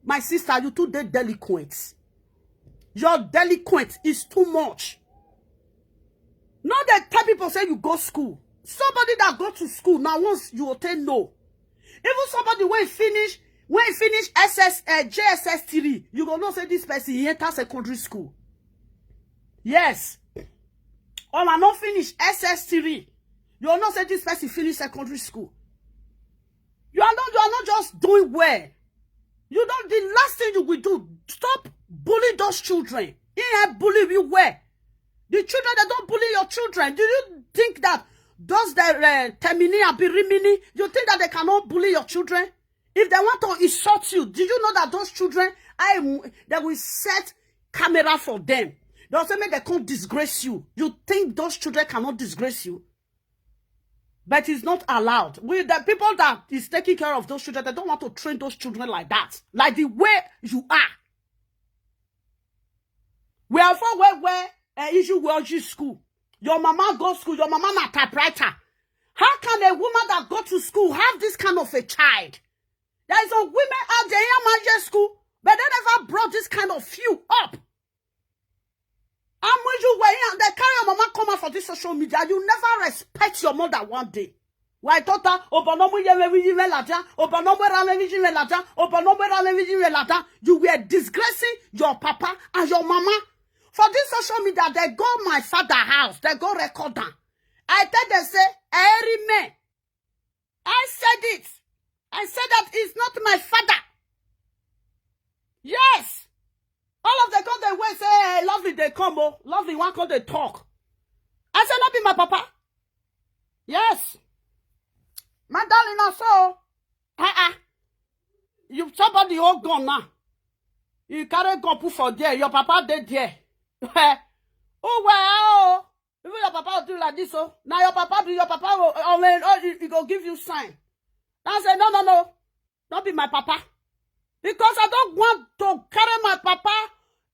My sister, you too dey delinquent. Your delinquent is too much. No dey tell people say you go school. Somebody that go to school now once you obtain no. Even somebody when finish when finish S S uh, J S S three, you go know say this person he enter secondary school. Yes. Or I not finish S S three. You know say this person finish secondary school. You are not you are not just doing well. You don't the last thing you will do, stop bully those children. He help bully you well. The children that don't bully your children, do you think that those that uh, Temini and Birimini, you think that they cannot bully your children? If they want to insult you, do you know that those children, I they will set camera for them? They'll say, make they can't disgrace you. You think those children cannot disgrace you? But it's not allowed. We the people that is taking care of those children, they don't want to train those children like that, like the way you are. We are for where where uh, issue world school. Your mama go school, your mama na typewriter. How can a woman that go to school have this kind of a child? There is some women out there in Amanje school, but they never brought this kind of few up. And when you were here, they carry your mama come out for this social media. You never respect your mother one day. Why daughter? Obonomu yeme wi yime laja. Obonomu rame wi yime laja. Obonomu rame wi yime laja. You were disgracing your papa and your mama. For this social media, they go my father house. They go record them. I tell them say, every man. I said it. I said that it's not my father. Yes. All of them come the way say, hey, lovely, they come. Oh, lovely, one come they talk. I said, not be my papa. Yes. My darling, I saw. Uh-uh. You somebody hold gun now. You carry gun put for there. Your papa dead there. Oh well. Even your papa will do like this. Oh, now your papa be your papa will oh, oh, you, you go give you sign. I say no, no, no, not be my papa. Because I don't want to carry my papa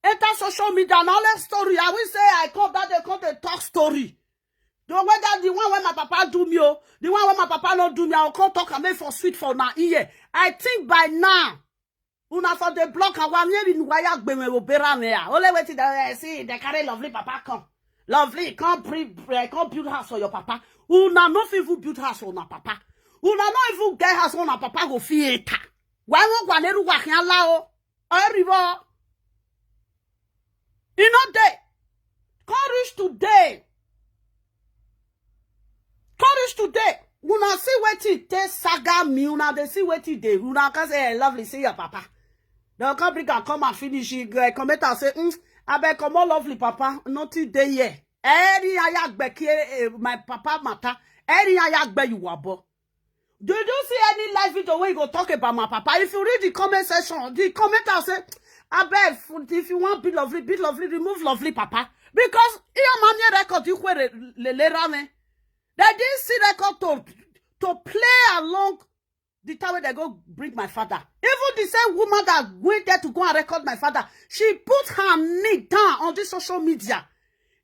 enter social media. Now let's story. I will say I come that they come the talk story. The way that the one when my papa do me, oh, the one when my papa not do me, I will come talk and make for sweet for now here. I think by now, una for the block and one maybe why I be me obera me. Only waiting that I see they carry lovely papa come. Lovely, come pre pre- come build house for your papa. Una no fit even build house for una papa. Una no even get house for una papa go fit enter. Why won't Gwaneru Wakian lao? Oriwo. E no dey. Come reach today. Come reach today. Una see wetin take saga me. Una dey see wetin dey. Una come say, "Eh, Lovely, see your papa." Dem come bring am come and finish. He go comment and say, "Mm, abeg comot Lovely papa. Nothing dey here." Any ayagbe kie, eh, my papa matter. Any ayagbe you wabo. Did you see any live video where you go talk about my papa? If you read the comment section, the commenter say, "Abeg, if you want be Lovely, be Lovely, remove Lovely papa." Because here mommy record you kwere lele rame. They didn't see record to, to play along the time when they go bring my father. Even the same woman that went there to go and record my father, she put her knee down on this social media.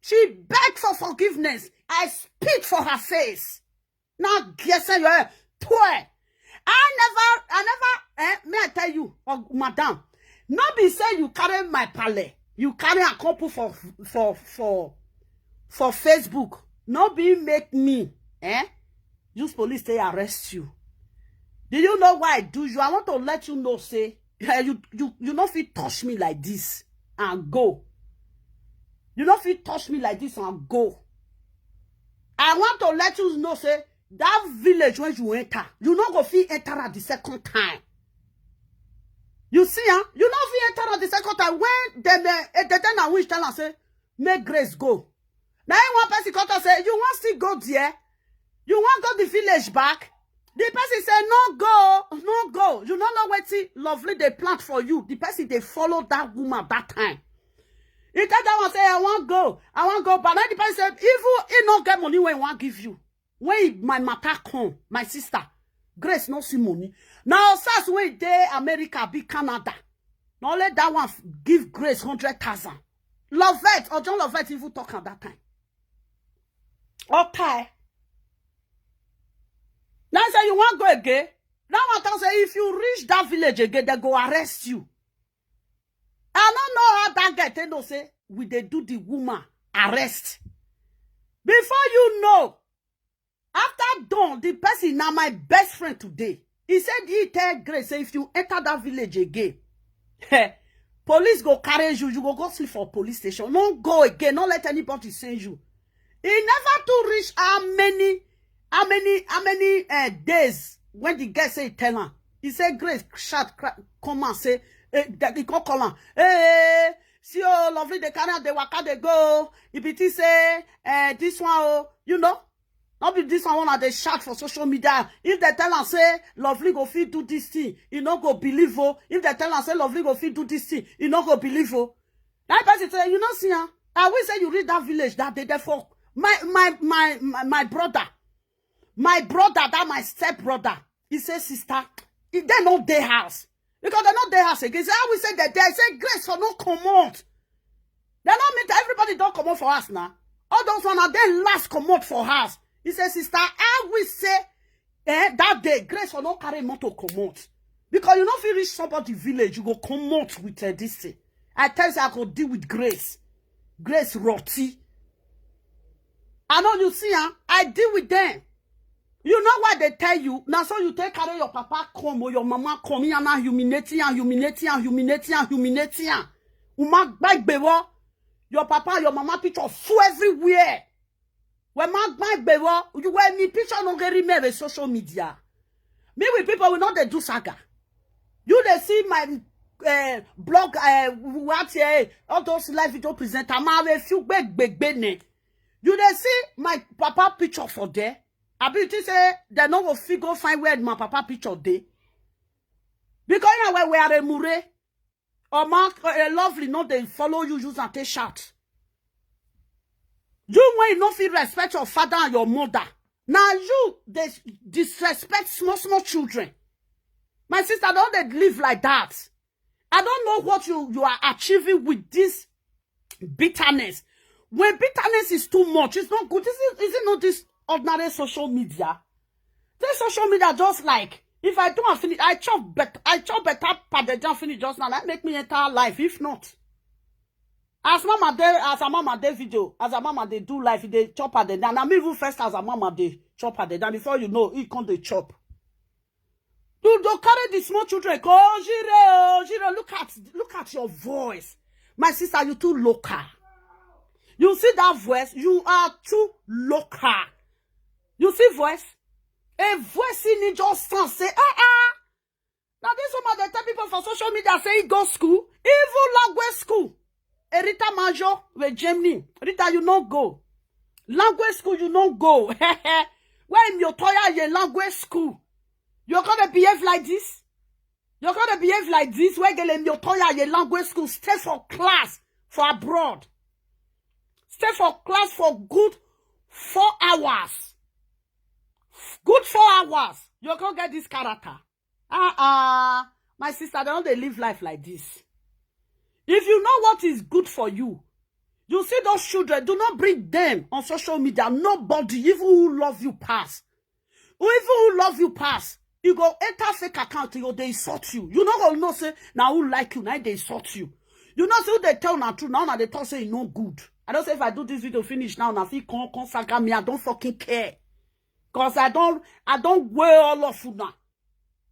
She begged for forgiveness. I spit for her face. Now, guess your toy. I never, I never, eh, may I tell you, oh, madam, no be say you carry my pale, you carry a couple for, for, for, for Facebook. No be make me, eh, use police to arrest you. Do you know why I do you? I want to let you know, say, eh, you, you, you no fit touch me like this and go. You no fit touch me like this and go. I want to let you know, say, that village when you enter, you no go fit enter at the second time. You see, huh? You no fit enter at the second time. When dem, eh, eh, dem tell na witch tell am say, "Make Grace go." Now one person come talk say, "You want still go there? You want go the village back?" The person say, "No go, no go. You no know wetin Lovely dey plant for you." The person dey follow that woman that time. He tell that one say, "I wan go, I wan go." But now the person say, even he no get money when he wan give you. When he, my matter come, my sister, Grace no see money. Now, sars wey dey America, be Canada. Na only that one f-, give Grace hundred thousand. Lovett, Ojon Lovett even talk at that time. Okay. Now say you wan go again. That one talk say if you reach that village again, they go arrest you. I no know how that girl take know say we dey do the woman arrest. Before you know, after dawn, the person na my best friend today. He said he tell Grace say if you enter that village again, police go carry you, you go go sleep for police station. No go again, no let anybody send you. He never too reach how many, how many, how many, eh, days when the girl say he tell am. He say Grace shout, cra-, come and say, eh, that he come call am. "Hey, see, oh, Lovely, they carry am, they waka, they go. If it is say, eh, this one, oh, you know, not be this one, one they shout for social media. If they tell am say Lovely go fit do this thing, he no go believe, oh. If they tell am say Lovely go fit do this thing, he no go believe, oh." That person say, "You know, see, huh? I will say you reach that village that day, therefore, my, my, my, my, my brother, my brother, that my step brother," he say, "Sister, if they no dey house, because they no dey house again." Say, "I will say that they say Grace for no comot." They no meet, everybody don't comot for us now. All those one are then last comot for house. He say, "Sister, I will say, eh, that day, Grace for no carry motor comot." Because you no fit reach somebody village, you go comot with, eh, this thing. I tell you, I go deal with Grace. Grace Rotty. I know you see, huh? I deal with them. You know what they tell you? Now so you take carry your papa come or your mama come here and humiliating and humiliating and humiliating and humiliating. Uma gbagbewo. Your papa, your mama picture full everywhere. When my gbagbewo, you when me picture no get remember social media. Me with people we know they do saga. You they see my, eh, blog, eh, what, eh, all those live video presenter. Ma have a few big, big, big name. You they see my papa picture for there. I be think say they no go fit go find where my papa picture dey. Because now where we are a mure, or man, eh, Lovely, no they follow you, use and take shout. You when you no fit respect your father and your mother. Now you they disrespect small, small children. My sister, don't they live like that? I don't know what you, you are achieving with this bitterness. When bitterness is too much, it's not good. Is it, is it not this ordinary social media? This social media just like, if I do and finish, I chop bet-, I chop better pounded yam finish just now. That make me enter life. If not, as mama dey, as a mama dey video, as a mama dey do life, they chop pounded yam. Now me even first as a mama dey chop pounded yam. Before you know, he come dey chop. You don't carry the small children. Ojire, Ojire, look at, look at your voice. My sister, you too local. You see that voice? You are too local. You see voice? A voice in it just sound say, ah, ah. Now this woman, they tell people for social media say he go school, even language school. Erita Majo with Germany. Rita, you no go. Language school, you no go. When you toya ye language school, you're gonna behave like this. You're gonna behave like this. Where gele you toya ye language school, stay for class for abroad. Stay for class for good four hours. Good four hours. You're gonna get this character. Uh-uh. My sister, they don't they live life like this. If you know what is good for you, you see those children, do not bring them on social media. Nobody, even who love you pass, who even who love you pass, you go enter fake account, you go they insult you. You know go know say now who like you, now they insult you. You know say who they tell now true, now now they talk say e no good. I don't say if I do this video finish now, now if he come come saga me, I don't fucking care. Cause I don't I don't wear all of you now.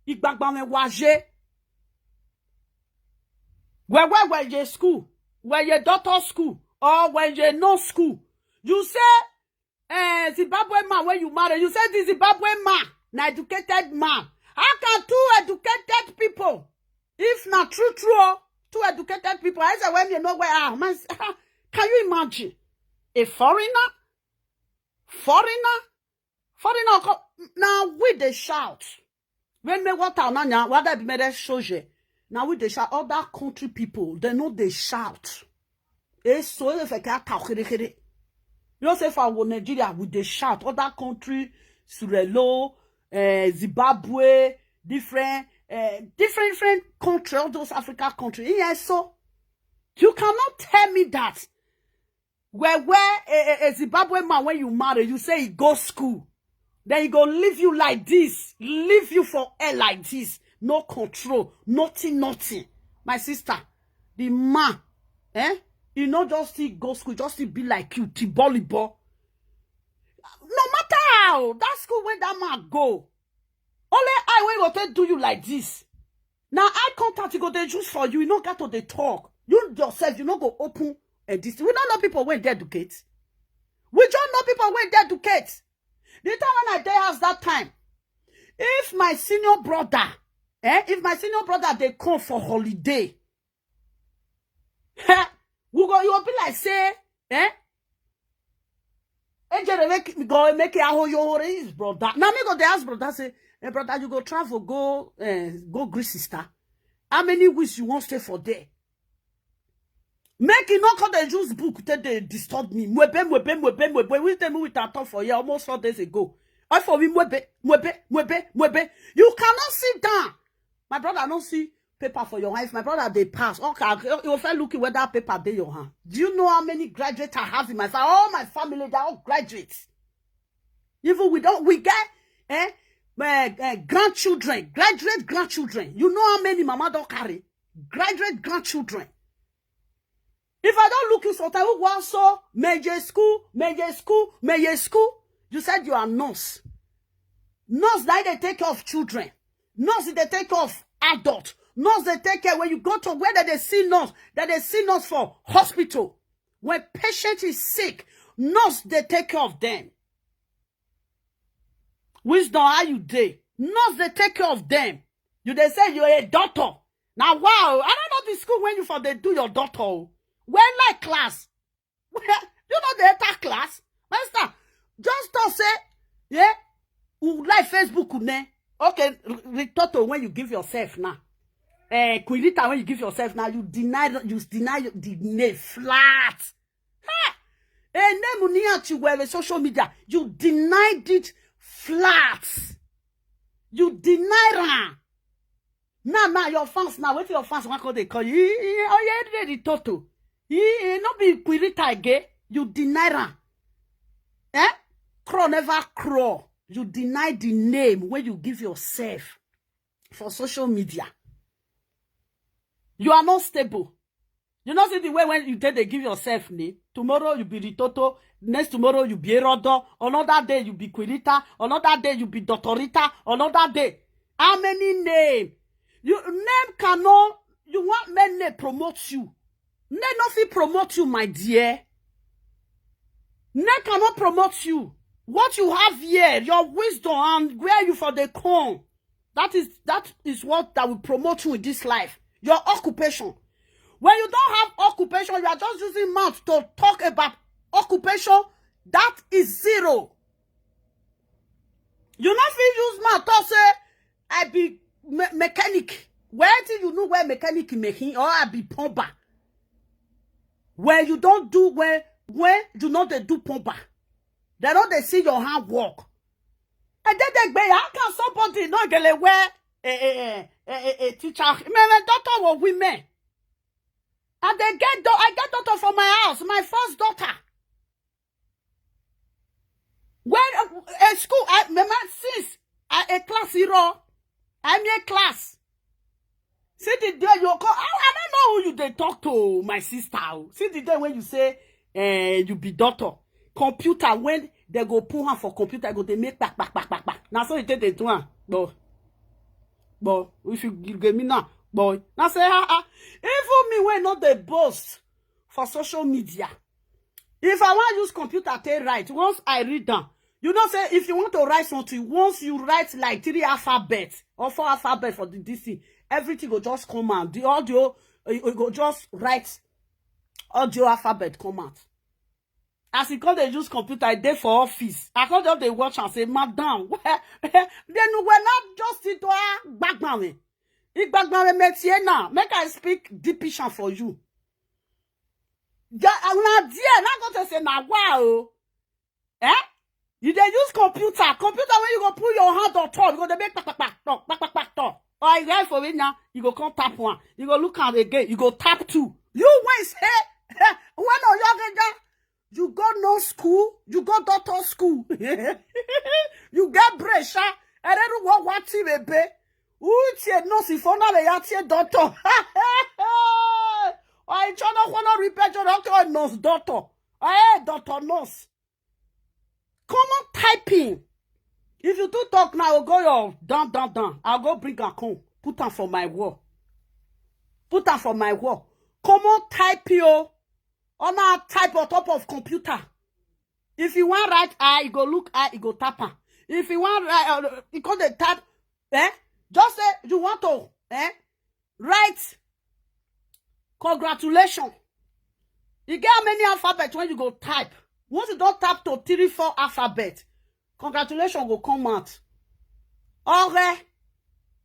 Igbagba me waje. Where where where ye school? Where ye daughter school? Or where ye no school? You say, eh, Zimbabwe man when you marry, you say this Zimbabwe man, an educated man. How can two educated people? If not true, true, oh, two educated people, I say when you know where ah, man, can you imagine? A foreigner? Foreigner? Foreigner come now we they shout. When me water nanya, what that be me shoje. Now we they shout other country people, they know they shout. Eh, so if I can talk kere kere. You know, say for our Nigeria, we they shout other country, Surelo, eh, Zimbabwe, different, eh, different different country, all those Africa country. Yes, so you cannot tell me that where where a, a, a Zimbabwe man when you marry, you say he go school, then he go leave you like this, leave you for air like this, no control, nothing, nothing. My sister, the man, eh? You know, just still go school, just still be like you, tibolibo. No matter how that school when that man go, only I will go take do you like this. Now I contact you go they choose for you. You no got to the talk. You yourself, you no go open a this. We don't know people when they educate. We don't know people when they educate. The time when I dey house that time, if my senior brother, eh, if my senior brother they come for holiday, eh, we go you will be like say, eh, Ejere make go make a whole your his brother. Now me go they ask brother say, hey brother, you go travel go eh, go Greece sister. How many weeks you want stay for there? Make it not call the juice book that they disturb me. Mwebe, mwebe, mwebe, mwebe. We tell me we talk for here almost four days ago. I for me mwebe, mwebe, mwebe, mwebe. You cannot sit down. My brother, I don't see paper for your wife. My brother, they pass. Okay, you first looking whether paper they your hand. Do you know how many graduates I have in my family? All my family, they're all graduates. Even we don't, we get eh, eh, eh, grandchildren, graduate grandchildren. You know how many mama don't carry? Graduate grandchildren. If I don't look you sometime, who was so major school, major school, major school? You said you are nurse. Nurse that they take care of children. Nurse they take care of adult. Nurse they take care when you go to where that they see nurse, that they see nurse for hospital. When patient is sick, nurse they take care of them. Wisdom, how you dey? Nurse they take care of them. You they say you're a doctor. Now wow, I don't know the school when you for they do your doctor. When like class? You know the enter class? Master, just to say, yeah, who like Facebook ne? Okay, Ritoto when you give yourself now. Eh, Quilita when you give yourself now, you deny you deny the name flat. Ha! A name near to where social media, you denied it flat. You deny her. Now, now your fans now, what your fans want call they call you? Oh yeah, ready Toto. He not be Quilita again. You deny her. Eh? Crawl never crawl. You deny the name when you give yourself for social media. You are not stable. You know, see the way when you take they give yourself name. Tomorrow you be Ritoto. Next tomorrow you be Erodo. Another day you be Quilita. Another day you be Doctorita. Another day. How many name? You name cannot, you want make name promote you. Name no fit promote you, my dear. Name cannot promote you. What you have here, your wisdom and where you for dey come. That is, that is what that will promote you in this life. Your occupation. When you don't have occupation, you are just using mouth to talk about occupation. That is zero. You no fit use mouth talk say, "I be me-, mechanic." Where do you know where mechanic making, or "I be plumber"? When you don't do, when, when you know they do plumber, they know they see your hand work. And then they be, how can somebody not get away a, a, a, a, a teacher? Me, me daughter was women. And they get do-, I get daughter from my house, my first daughter. When, uh, a school, I remember since I a class hero, I'm a class. See the day you call, I, I don't know who you they talk to, my sister. Oh. See the day when you say, eh, you be daughter. Computer, when they go pull her for computer, go they make back, back, back, back, back. Now so you take the two one. But, but if you give me now, boy. Now say, ah, ah. Even me when not the boss for social media. If I want use computer take write, once I read them, you know say if you want to write something, once you write like three alphabet or four alphabet for the D C, everything go just come out. The audio, you, you go just write audio alphabet come out. As you call they use computer, I dey for office. I call them they watch and say, "Madam, where?" Then we not just sit there, background. It background me now. Make I speak deep Pidgin for you. Yeah, I wanna dear, not going to say, "Now, wow." Eh? You dey use computer, computer when you go put your hand on top, you go dey make pa, pa, pa, pa, pa, pa, pa, pa. Or you get for it now, you go come tap one, you go look at again, you go tap two. You wait, hey, when are you, you go no school, you go doctor school. You get pressure, and then what, what team a bay? Who tie no si for now, they are tie doctor. I try not want to repair your doctor, nurse doctor. Eh, doctor, nurse. Common typing. If you do talk now, I'll go your down, down, down. I'll go bring a come. Put am for my wall. Put am for my wall. Common typing, oh. On a type on top of computer. If you want write I, you go look I, you go tap am. If you want write, uh, you call the tap, eh? Just say you want to, eh? Write congratulations. You get how many alphabet when you go type? Once you don't type to three, four alphabet, congratulations go come out. Okay.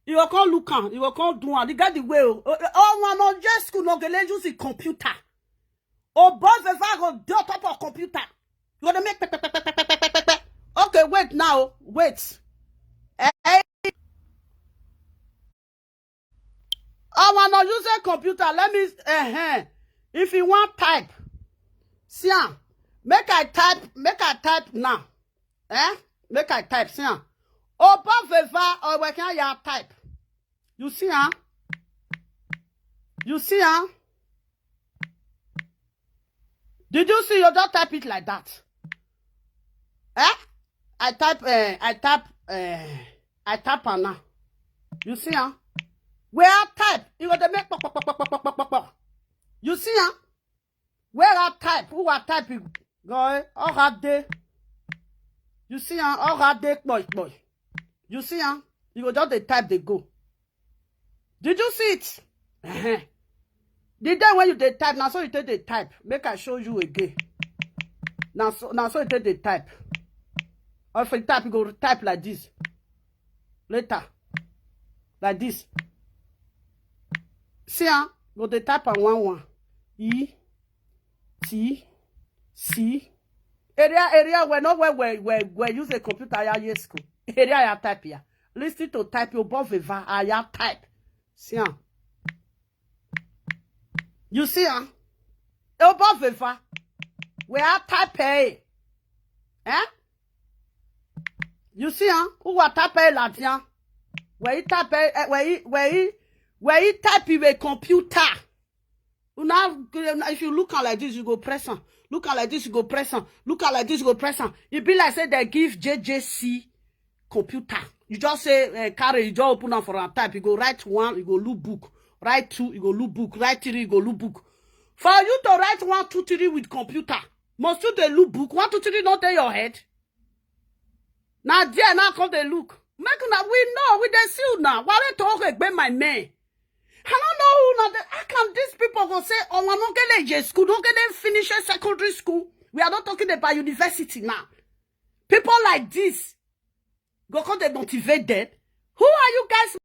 You go come look am, you go come do am. You get the way. Oh, oh, oh, one on just school no get use the computer. Oh, boss, if I go do top of computer, you gonna make pe, pe, pe, pe. Okay, wait now, wait. Eh, eh. I wanna use a computer. Let me, uh-huh. If you want type, see am. Make I type, make I type now. Eh? Make I type, see am. Oba veva, or we can ya type. You see, huh? You see, huh? Did you see your dog type it like that? Eh? I type, eh, I type, eh, I type am now. You see, huh? Where I type, you go to make pok, pok, pok, pok, pok, pok, pok, pok. You see, huh? Where I type, who I type it? Go, eh, all that day. You see, huh? All that day, boy, boy. You see, huh? You go just the type they go. Did you see it? Uh-huh. The day when you dey type, now so you take the type. Make I show you again. Now so, now so you take the type. Or if you type, you go type like this. Later. Like this. See, ah, go the type and one one. E, T, C. Area, area, where no, where, where, where, where use a computer, ya yes school. Area, ya type here. Listen to type, you above a va, I ya type. See, ah. You see, ah? Above a va. Where I type, eh? Eh? You see, ah? Who are type, eh, Latin? Where he type, eh, eh, where he, where he, where he type with a computer. Now, if you look at like this, you go press on. Look at like this, you go press on. Look at like this, you go press on. It be like say they give J J C computer. You just say uh, carry, you just open am for am type. You go write one, you go look book. Write two, you go look book. Write three, you go look book. For you to write one, two, three with computer, must you dey look book? One, two, three, not dey your head. Now there now come dey look. Make una we know we dey see una. Why we talk again, my man? I don't know who now. How can these people go say, "Oh, I don't get a school, don't get them finish a secondary school"? We are not talking about university now. People like this go come dey motivate them. Who are you guys